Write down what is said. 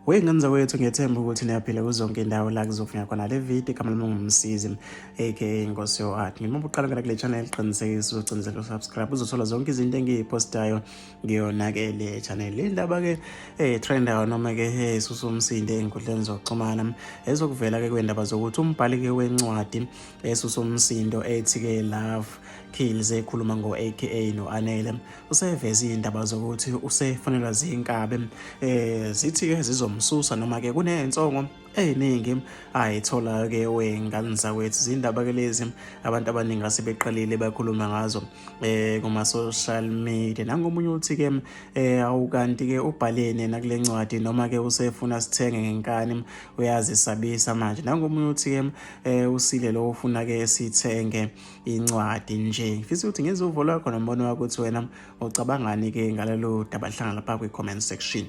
Wey'ngane zakwethu, ngiyethemba ukuthi niyaphila kuzonke indawo la kuzofika khona le video. Igama lami nguMsizi, aka Nkosi yo-Art. Ngima ubuqala ngena kule channel, qinisekisa uzocindezela usubscribe, uzothola zonke izinto engiyipostayo ngiyona-ke le channel. Le ndaba-ke etrendayo noma-ke esusa umsindo ey'nkundleni zokuxhumana, ezokuvela-ke kwendaba zokuthi umbhali-ke wencwadi esusa umsindo ethi-ke Love Kills, ekhuluma ngo-AKA no-Anele, useveze iy'ndaba zokuthi usefanelwa zinkabi, zithi-ke zizomsusa noma-ke kuney'nsongo ey'ningi ayithola-ke wey'ngane zakwethu. Zindaba-ke lezi abantu abaningi asebeqalile bakhuluma ngazo kuma-social media. Nangomunye uthi-ke awukanti-ke ubhaleni nakule ncwadi, noma-ke usefuna sithenge ngenkani, uyazisabisa manje. Nangomunye uthi-ke usile lo ufuna-ke sithenge incwadi nje. Ngifisa ukuthi ngizwe uvo lwakho nombono wakho ukuthi wena ucabangani-ke ngalolu daba. Hlanga lapha kwi-comment section.